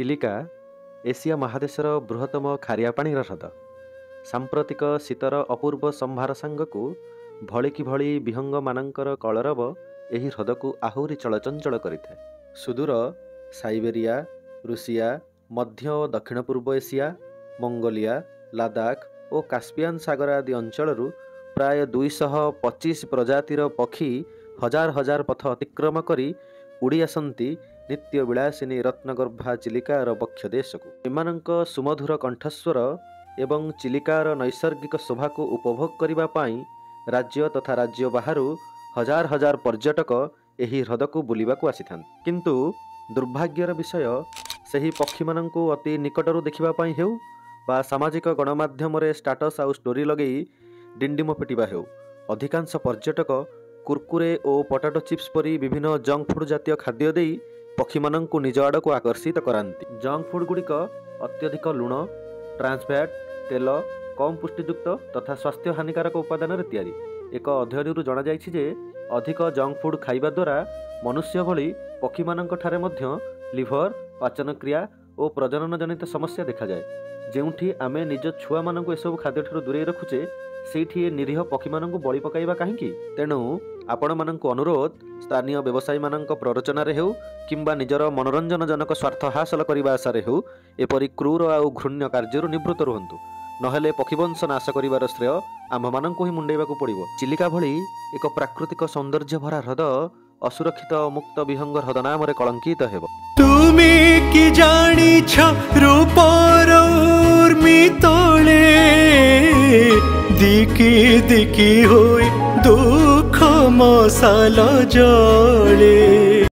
Chilika Asia ମହାଦେଶର ବୃହତ୍ତମ ଖାରିଆ ପାଣିର ହ୍ରଦ। ସାମ୍ପ୍ରତିକ ଶୀତର ଅପୂର୍ବ ସମ୍ଭାର ସାଙ୍ଗକୁ ଭଳିକି ଭଳି ବିହଙ୍ଗମାନଙ୍କର କଳରବ ଏହି ହ୍ରଦକୁ ଆହୁରି ଚଳଚଞ୍ଚଳ କରିଥାଏ। ସୁଦୂର ସାଇବେରିଆ, ରୁଷିଆ, ମଧ୍ୟ ଓ ଦକ୍ଷିଣ ପୂର୍ବ ଏସିଆ, ମଙ୍ଗୋଲିଆ, ଲାଦାଖ ଓ କାସ୍ପିଆନ୍ ସାଗର ଆଦି ଅଞ୍ଚଳରୁ ପ୍ରାୟ 225 ପ୍ରଜାତିର ପକ୍ଷୀ ହଜାର ହଜାର ପଥ ଅତିକ୍ରମ କରି ଉଡ଼ି ଆସନ୍ତି ନିତ୍ୟ ବିଳାସିନୀ ରତ୍ନଗର୍ଭା ଚିଲିକାର ବକ୍ଷ ଦେଶକୁ। ଏମାନଙ୍କ ସୁମଧୁର କଣ୍ଠସ୍ୱର ଏବଂ ଚିଲିକାର ନୈସର୍ଗିକ ଶୋଭାକୁ ଉପଭୋଗ କରିବା ପାଇଁ ରାଜ୍ୟ ତଥା ରାଜ୍ୟ ବାହାରୁ ହଜାର ହଜାର ପର୍ଯ୍ୟଟକ ଏହି ହ୍ରଦକୁ ବୁଲିବାକୁ ଆସିଥାନ୍ତି। କିନ୍ତୁ ଦୁର୍ଭାଗ୍ୟର ବିଷୟ, ସେହି ପକ୍ଷୀମାନଙ୍କୁ ଅତି ନିକଟରୁ ଦେଖିବା ପାଇଁ ହେଉ ବା ସାମାଜିକ ଗଣମାଧ୍ୟମରେ ଷ୍ଟାଟସ୍ ଆଉ ଷ୍ଟୋରି ଲଗେଇ ଡିଣ୍ଡିମ ପିଟିବା ହେଉ, ଅଧିକାଂଶ ପର୍ଯ୍ୟଟକ କୁରକୁରେ ଓ ପଟାଟୋ ଚିପ୍ସ ପରି ବିଭିନ୍ନ ଜଙ୍କ ଫୁଡ଼୍ ଜାତୀୟ ଖାଦ୍ୟ ଦେଇ ପକ୍ଷୀମାନଙ୍କୁ ନିଜ ଆଡ଼କୁ ଆକର୍ଷିତ କରାନ୍ତି। ଜଙ୍କ ଫୁଡ଼୍ ଗୁଡ଼ିକ ଅତ୍ୟଧିକ ଲୁଣ, ଟ୍ରାନ୍ସଫ୍ୟାଟ୍, ତେଲ, କମ୍ ପୁଷ୍ଟିଯୁକ୍ତ ତଥା ସ୍ୱାସ୍ଥ୍ୟ ହାନିକାରକ ଉପାଦାନରେ ତିଆରି। ଏକ ଅଧ୍ୟୟନରୁ ଜଣାଯାଇଛି ଯେ ଅଧିକ ଜଙ୍କ ଫୁଡ଼୍ ଖାଇବା ଦ୍ୱାରା ମନୁଷ୍ୟ ଭଳି ପକ୍ଷୀମାନଙ୍କଠାରେ ମଧ୍ୟ ଲିଭର, ପାଚନ କ୍ରିୟା ଓ ପ୍ରଜନନ ଜନିତ ସମସ୍ୟା ଦେଖାଯାଏ। ଯେଉଁଠି ଆମେ ନିଜ ଛୁଆମାନଙ୍କୁ ଏସବୁ ଖାଦ୍ୟଠାରୁ ଦୂରେଇ ରଖୁଛେ, ସେଇଠି ଏ ନିରୀହ ପକ୍ଷୀମାନଙ୍କୁ ବଳି ପକାଇବା କାହିଁକି? ତେଣୁ ଆପଣମାନଙ୍କୁ ଅନୁରୋଧ, ସ୍ଥାନୀୟ ବ୍ୟବସାୟୀମାନଙ୍କ ପ୍ରରୋଚନାରେ ହେଉ କିମ୍ବା ନିଜର ମନୋରଞ୍ଜନଜନକ ସ୍ୱାର୍ଥ ହାସଲ କରିବା ଆଶାରେ ହେଉ, ଏପରି କ୍ରୂର ଆଉ ଘୃଣ୍ୟ କାର୍ଯ୍ୟରୁ ନିବୃତ୍ତ ରୁହନ୍ତୁ। ନହେଲେ ପକ୍ଷୀବଂଶ ନାଶ କରିବାର ଶ୍ରେୟ ଆମ୍ଭମାନଙ୍କୁ ହିଁ ମୁଣ୍ଡେଇବାକୁ ପଡ଼ିବ। ଚିଲିକା ଭଳି ଏକ ପ୍ରାକୃତିକ ସୌନ୍ଦର୍ଯ୍ୟ ଭରା ହ୍ରଦ ଅସୁରକ୍ଷିତ ମୁକ୍ତ ବିହଙ୍ଗ ହ୍ରଦ ନାମରେ କଳଙ୍କିତ ହେବ। ତୁମେ କି ଜାଣିଛ ରୂପର ଉର୍ମି ତଳେ ଦିକି ଦିକି ହୋଇ ଦୁଃଖ ମଶାଲ ଜଳେ।